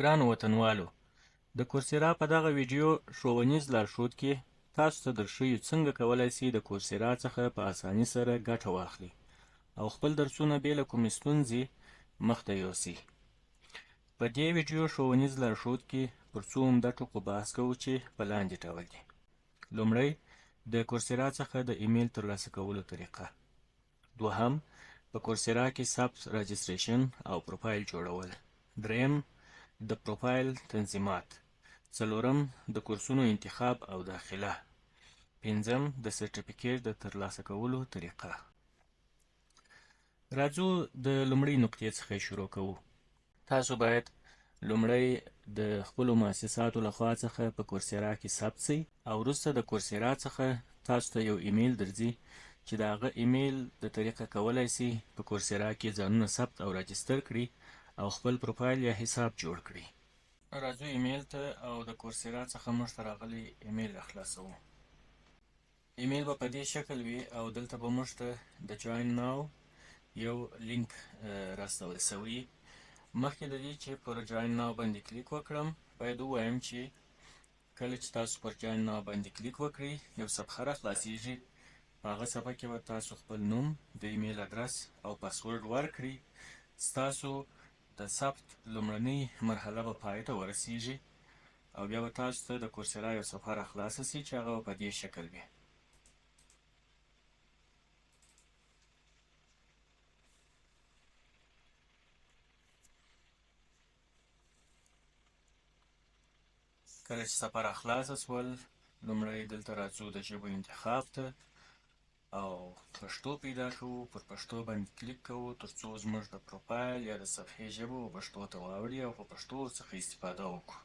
ګرانو وطنوالو، د کورسیرا په دغه ویډیو ښوونیز لارښود کې تاسو ته درښیو څنګه کولای شئ د کورسیرا څخه په اساني سره ګټه واخلئ او خپل درسونه بې له کومې ستونزې مخته یوسئ. په دې ویډیو ښوونیز لارښود کې پر څو عمده ټکو بحث کوو چې په لاندې ډول دي. لومړی، د کورسیرا څخه د ایمیل ترلاسه کولو طریقه. دوهم، په کورسیرا کې ثبت، راجستریشن او پروفایل جوړول. دریم، د پروفایل تنظیمات. څلورم، د کورسونو انتخاب او داخله. پنځم، د سرټیفیکیټ د ترلاسه کولو طریقه. راځو د لومړۍ نقطې څخه شروع کوو. تاسو باید لومړی د خپلو مؤسساتو لخوا څخه په کورسیرا کې ثبت شئ او وروسته د کورسیرا څخه تاسو ته یو ایمیل درځي چې د هغه ایمیل د طریقه کولای شئ په کورسیرا کې ځانونه ثبت او راجستر کړئ او خپل پروفایل یا حساب جوړ کړئ. راځو ایمیل ته او د کورسیرا څخه موږ ته راغلی ایمیل راخلاصوو. ایمیل به په دې شکل وي او دلته به موږ ته د جوین ناو یو لینک راستول شوی. مخکې د دې چې پر جوین ناو باندې کلیک وکړم، باید ووایم چې کله چې تاسو پر جوین ناو باندې کلیک وکړئ، یو صفحه را خلاصیږي. په هغه صفحه کې به تاسو خپل نوم، د ایمیل ادرس او پاسورډ ورکړئ. ستاسو د ثبت لومړنۍ مرحله به پای ته ورسیږي او بیا به تاسو ته د کورسیرا یو صفحه را خلاصه شي چې هغه به په دې شکل وي. کله چې صفحه را خلاصه شول، لومړی دلته راځو د ژبو انتخاب ته او پښتو پیدا کوو. پر پښتو باندې کلیک کوو تر څو زموږ د پروفایل یا د صفحې ژبه و پښتو ته واوړي او په پښتو ورڅخه استفاده وکړو.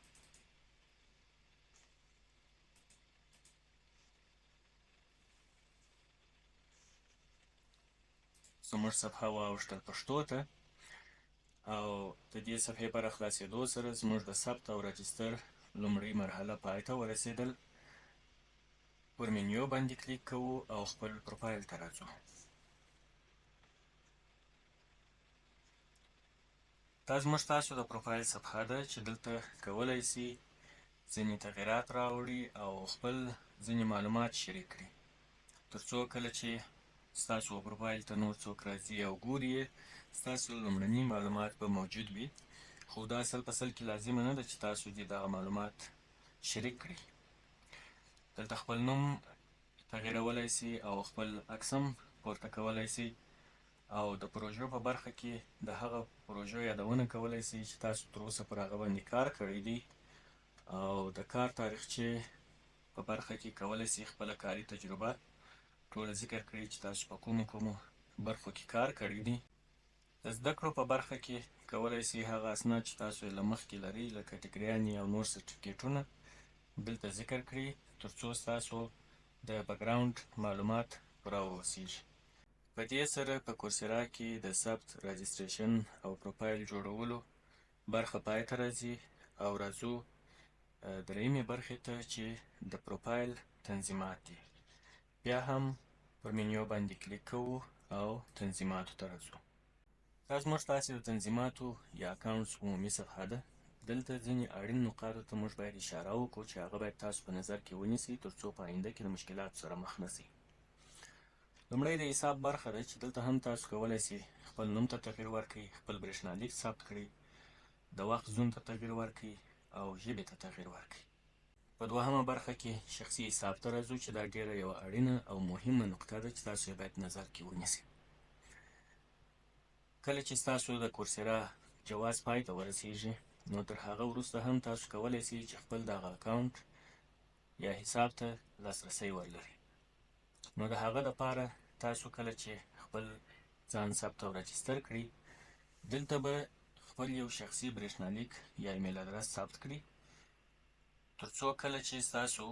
زموږ صفحه واوښتل پښتو ته او د دې صفحې پر خلاصېدو سره زموږ د ثبت او راجستر لومړۍ مرحله پای ته ورسېدل. پر مینیو باندې کلیک کوو او خپل پروفایل ته راځو. دا زموږ تاسو د پروفایل صفحه ده چې دلته کولی شئ ځینې تغیرات راوړي او خپل ځینې معلومات شریک کړي، تر څو کله چې ستاسو پروفایل ته نور څوک راځي او ګوري یې، ستاسو لومړني معلومات به موجود وي. خو دا اصل په اصل کې لازمه نه ده چې تاسو دې دغه معلومات شریک کړئ. دلته خپل نوم تغیرولای شئ او خپل عکس هم پورته کولای شئ او د پروژو په برخه کې د هغه پروژو یادونه کولای شئ چې تاسو تر اوسه پر هغه باندې کار کړی دی او د کار تاریخچې په برخه کې کولای شئ خپله کاري تجربه ټوله ذکر کړئ چې تاسو په کومو کومو برخو کې کار کړی دی. د زده کړو په برخه کې کولای شئ هغه اسناد چې تاسو یې له مخکې لرئ لکه ډګریانې او نور سرټیفیکیټونه دلته ذکر کړئ تر څو ستاسو د بکګراونډ معلومات پوره واوسیږي. په دې سره په کورسیرا کې د ثبت، راجستریشن او پروفایل جوړولو برخه پای ته راځي او راځو درېیمې برخې ته چې د پروفایل تنظیمات دي. بیا هم پر مینیو باندې کلیک کوو او تنظیماتو ته راځو. دا زموږ تاسې د تنظیماتو یا اکاونټس عمومي صفحه ده. دلته ځینې اړین نقاطو ته موږ باید اشاره وکړو چې هغه باید تاسو په نظر کې ونیسئ تر څو په آینده کې د مشکلاتو سره مخ نه شئ. لومړی د حساب برخه ده چې دلته هم تاسو کولای شئ خپل نوم ته تغییر ورکړئ، خپل برېښنالیک ثبت کړئ، د وخت زون ته تغییر ورکړئ او ژبې ته تغییر ورکړئ. په دوهمه برخه کې شخصي حساب ته راځو چې دا ډېره یوه اړینه او مهمه نقطه ده چې تاسو یې باید نظر کې ونیسئ. کله چې ستاسو د کورسیرا جواز پای ته ورسیږي نو تر هغه وروسته هم تاسو کولای شئ چې خپل دغه اکاونټ یا حساب ته لاسرسی ولرئ. نو د هغه دپاره تاسو کله چې خپل ځان ثبت او راجستر کړئ، دلته به خپل یو شخصي برېښنالیک یا ایمیل ادرس ثبت کړئ تر څو کله چې ستاسو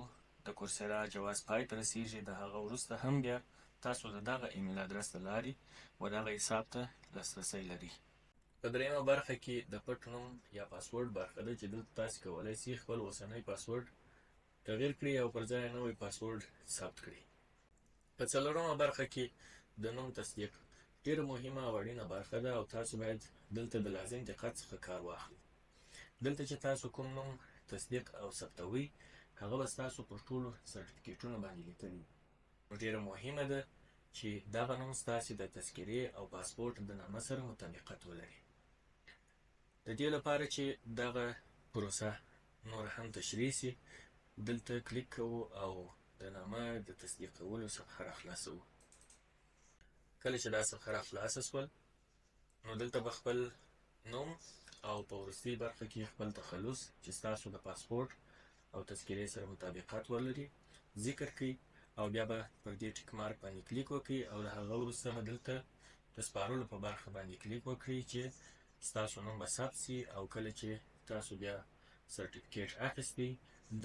د کورسیرا جواز پای ته رسیږي د هغه وروسته هم بیا تاسو د دغه ایمیل ادرس له لارې و دغه حساب ته لاسرسی لرئ. په درېیمه برخه کې د پټ نوم یا پاسورډ برخه ده چې دلته تاسو کولای شئ خپل اوسنی پاسورډ تغییر کړئ او پر ځای نوی پاسورډ ثبت کړئ. په څلورمه برخه کې د نوم تصدیق ډېره مهمه او اړینه برخه ده او تاسو باید دلته د لازم دقت څخه کار واخلئ. دلته چې تاسو کوم نوم تصدیق او ثبتوئ هغه به ستاسو پر ټولو سرټیفیکیټونو باندې لیکلی وي. نو ډېره مهمه ده چې دغه نوم ستاسې د تذکرې او پاسپورټ د نامه سره مطابقت ولري. د دې لپاره چې دغه پروسه نور هم تشریح شي، دلته کلیک کوو او د نامه د تصدیقولو صفحه راخلاصوو. کله چې دا صفحه راخلاصه شول، نو دلته به خپل نوم او په وروستۍ برخه کې خپل تخلص چې ستاسو د پاسپورټ او تذکرې سره مطابقت ولري ذکر کړئ، او بیا به پر دې ټیک مارک باندې کلیک وکړئ، او له هغه وروسته به دلته د سپارلو په برخه باندې کلیک وکړئ چې ستاسو نوم به ثبت شي. او کله چې تاسو بیا سرټیفیکیټ اخیستی،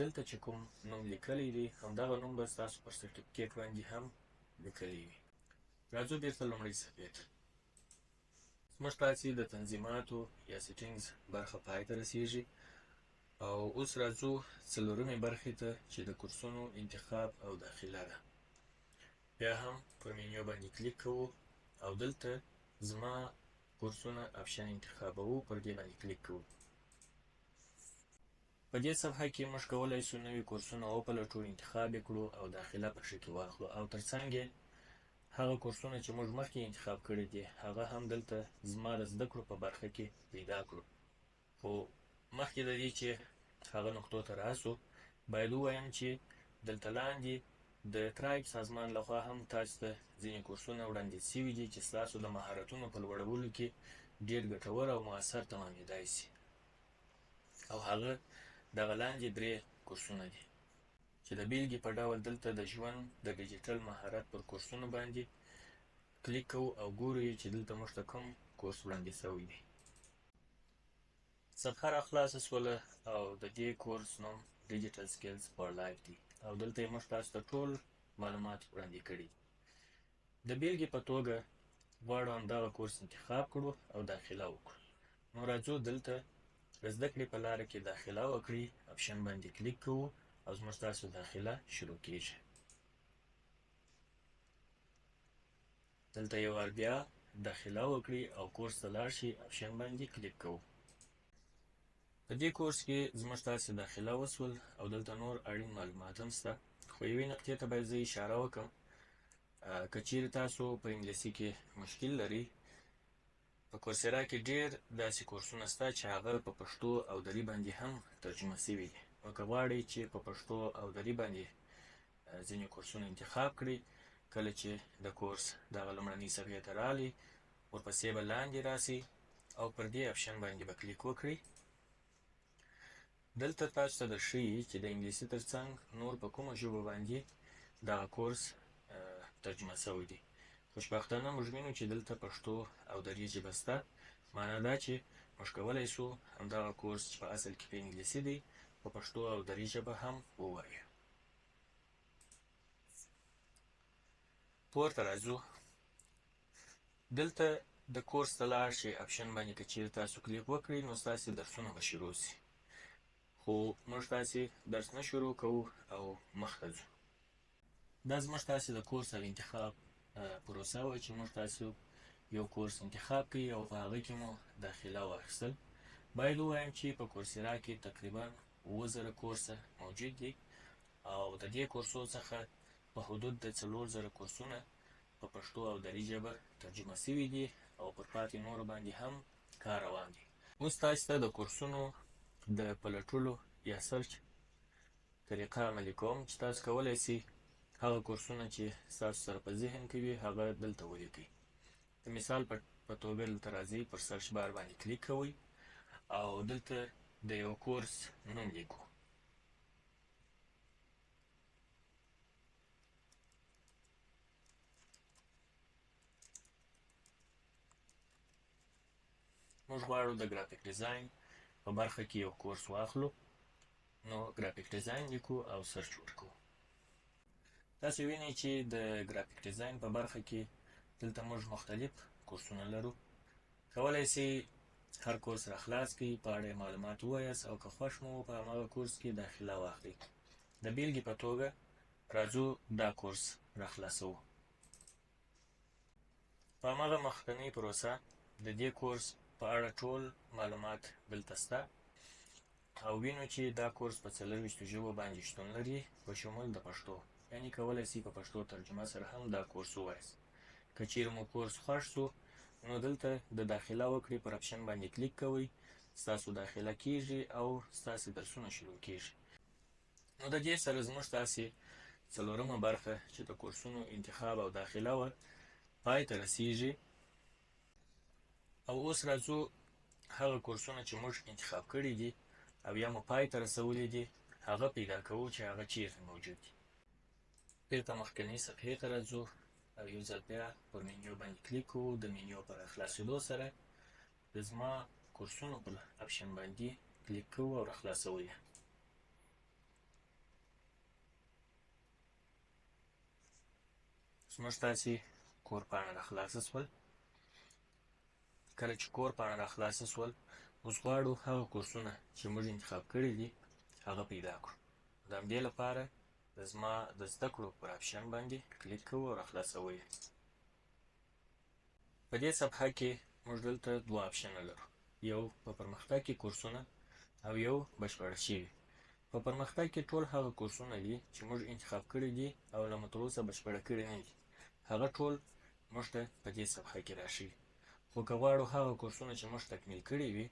دلته چې کوم نوم لیکلی دی همدغه نوم به ستاسو پر سرټیفیکیټ باندې هم لیکلی وي. راځو بیرته لومړۍ صفحې ته. زموږ تاسې د تنظیماتو یا settings برخه پای ته رسیږي، او اوس راځو څلورمې برخې ته چې د کورسونو انتخاب او داخله ده. بیا هم پر مینیو باندې کلیک کوو او دلته زما کورسونه option انتخابوو، پر دې باندې کلیک کوو. په دې صفحه کې موږ کولی شو نوي کورسونه وپلټو، انتخاب یې کړو او داخله پکې کې واخلو، او ترڅنګ یې هغه کورسونه چې موږ مخکې انتخاب کړي دي هغه هم دلته زما د زده کړو په برخه کې پیدا کړو. خو مخکې د دې چې هغه نقطو ته راسو، باید ووایم چې دلته لاندې د ترایب سازمان لخوا هم تاسو ته ځینې کورسونه وړاندې شوي دي چې ستاسو د مهارتونو په لوړولو کې ډېر ګټور او مؤثر تمامېدای شي، او هغه دغه لاندې درې کورسونه دي چې د بېلګې په ډول دلته د ژوند د ډیجیټل مهارت پر کورسونو باندې کلیک کوو او ګورو یې چې دلته موږ ته کوم کورس وړاندې شوی دی. صفحه را خلاصه شوله او د دې کورس نوم Digital Skills for Life دی، او دلته یې موږ تاسو ته ټول معلومات وړاندې کړي دي. د بېلګې په توګه غواړو همدغه کورس انتخاب کړو او داخله وکړو. نو راځو دلته د زده کړې په لاره کې داخله وکړي option باندې کلیک کوو او زموږ تاسو داخله شروع کیږي. دلته یو وار بیا داخله وکړي او کورس ته لاړ شي option باندې کلیک کوو. په دې کورس کې زموږ تاسو داخله وسول او دلته نور اړین معلومات هم شته، خو یوې نقطې ته باید زه اشاره وکړم. که چیرې تاسو په انګلیسي کې مشکل لرئ، په کورسرا کې ډېر داسې کورسونه شته چې هغه په پښتو او دري باندې هم ترجمه شوي دي. نو که غواړئ چې په پښتو او دري باندې ځینې کورسونه انتخاب کړئ، کله چې د کورس دغه لومړنۍ صفحې ته راغلئ، ورپسې به لاندې راسئ او پر دې option باندې به کلیک وکړئ. دلته تاسو ته درښیي چې د انګلیسي ترڅنګ نور په کومو ژبو باندې دغه کورس ترجمه شوی دی. خوشبختانه موږ وینو چې دلته پښتو او دري ژبه شته، معنا دا چې موږ کولی شو همدغه کورس چې په اصل کې په انګلیسي دی په پښتو او دري ژبه هم ووایو. پورته راځو، دلته د کورس ته لاړ شئ option باندې که چیرې تاسو کلیک وکړئ نو ستاسې درسونه به شروع شي، خو موږ تاسې درس نه شروع کوو او مخته ځو. دا زموږ تاسې د کورس او انتخاب پروسه وه چې موږ تاسو یو کورس انتخاب کړئ او په هغه کې مو داخله واخیستل. باید ووایم چې په کورسرا کې تقریبا 7000 کورسه موجود دي او د دې کورسو څخه په حدود د 4000 کورسونه په پښتو او دري ژبه ترجمه شوي دي او پر پاتې نورو باندې هم کار روان دی. اوس تاسو ته د کورسونو د پلټلو یا search طریقه عملي کوم چې تاسو کولی شئ هغه کورسونه چې ستاسو سره په ذهن کې وي هغه دلته ولیکئ. د مثال په توګه دلته راځئ، پر search bar باندې کلیک کوئ او دلته د یو کورس نوم لیکو. موږ غواړو د graphic design په برخه کې یو کورس واخلو، نو graphic design لیکو او search ورکوو. تاسو وینئ چې د graphic design په برخه کې دلته موږ مختلف کورسونه لرو. کولی شئ هر کورس را خلاص کړئ، په اړه یې معلومات ووایاست او که خوښ مو په هماغه کورس کې داخله واخلئ. د بېلګې په توګه راځو دا کورس را خلاصوو. په هماغه مخکنۍ پروسه د دې کورس په اړه ټول معلومات دلته شته. او وینو چې دا کورس په 24 ژبو باندې شتون لري په شمول د پښتو، یعنی کولای شئ په پښتو ترجمه سره هم دا کورس ووایاست. که چیرې مو کورس خوښ شو نو دلته د داخله وکړي پر اپشن باندې کلیک کوئ، ستاسو داخله کیږي او ستاسو درسونه شروع کیږي. نو د دې سره زموږ تاسې څلورمه برخه چې د کورسونو انتخاب او داخله وه پای ته رسیږي. او اوس راځو هغه کورسونه چې موږ انتخاب کړي دي او یا مو پای ته رسولي دي هغه پیدا کوو چې هغه چیرته موجود دي. بیرته مخکنۍ صفحې ته راځو او یو ځل بیا پر مینیو باندې کلیک کوو. د مینیو پر خلاصېدو سره د زما کورسونو پر اپشن باندې کلیک کوو او راخلاصوو یې. زموږ تاسې کور پاڼه راخلاصه شول. کله چې کور پاڼه راخلاصه شول اوس غواړو هغه کورسونه چې موږ انتخاب کړي دي هغه پیدا کړو. د همدې لپاره د زما د زده کړو پر اپشن باندې کلیک کوو او راخلاصوو یې. په دې صفحه کې موږ دلته دوه اپشنه لرو، یو په پرمختګ کې کورسونه او یو بشپړ شوي. په پرمختګ کې ټول هغه کورسونه دي چې موږ انتخاب کړي دي او لا مو تر اوسه بشپړه کړي نه دي، هغه ټول موږ ته په دې صفحه کې راښیي. خو که غواړو هغه کورسونه چې موږ تکمیل کړي وي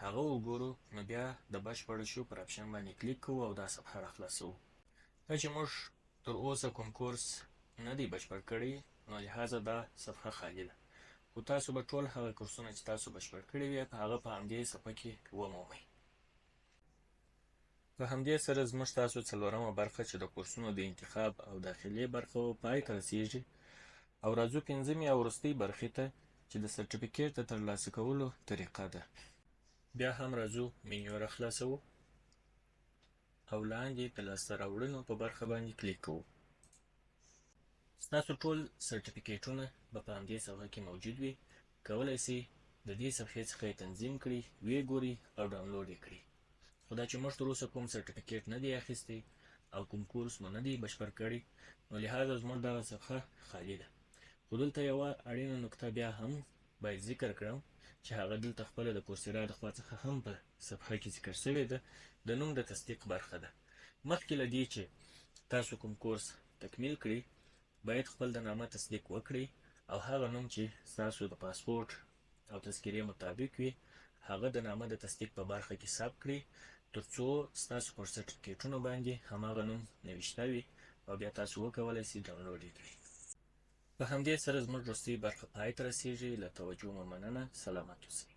هغه وګورو نو بیا د بشپړ شو پر اپشن باندې کلیک کوو او دا صفحه راخلاصوو. دا چې موږ تر اوسه کوم کورس نه دی بشپړ کړی نو لهذا دا صفحه خالي ده، خو تاسو به ټول هغه کورسونه چې تاسو بشپړ کړي وي هغه په همدې صفحه کې ومومئ. په همدې سره زموږ تاسو څلورمه برخه چې د کورسونو د انتخاب او داخلې برخه وه پای ته رسیږي او راځو پنځمې او وروستۍ برخې ته چې د سرټیفیکیټ د ترلاسه کولو طریقه ده. بیا هم راځو مینیو راخلاصوو او لاندې د لاسته راوړنو په برخه باندې کلیک کوو. ستاسو ټول سرټیفیکیټونه به په همدې صفحه کې موجود وي، کولی شئ د دې صفحې څخه یې تنظیم کړئ، ویې ګورئ او ډاونلوډ یې کړئ. خو دا چې موږ تر اوسه کوم سرټیفیکیټ نه دی اخیستی او کوم کورس مو نه دی بشپړ کړی نو لهذا زموږ دغه صفحه خالي ده. خو دلته یوه اړینه نکته بیا هم باید ذکر کړم چې هغه دلته خپله د کورسیرا د خوا څخه هم په صفحه کې ذکر شوې ده، د نوم د تصدیق برخه ده. مخکې له دې چې تاسو کوم کورس تکمیل کړئ باید خپل د نامه تصدیق وکړئ او هغه نوم چې ستاسو د پاسپورټ او تذکرې مطابق وي هغه د نامه د تصدیق په برخه کې ثبت کړئ ترڅو ستاسو پر سرټیفیکیټونو باندې هماغه نوم نوشته وي او بیا تاسو وکولای شئ ډاونلوډ یې کړئ. په همدې سره زموږ وروستۍ برخه پای ته رسیږي. له توجه مو مننه، سلامت اوسئ.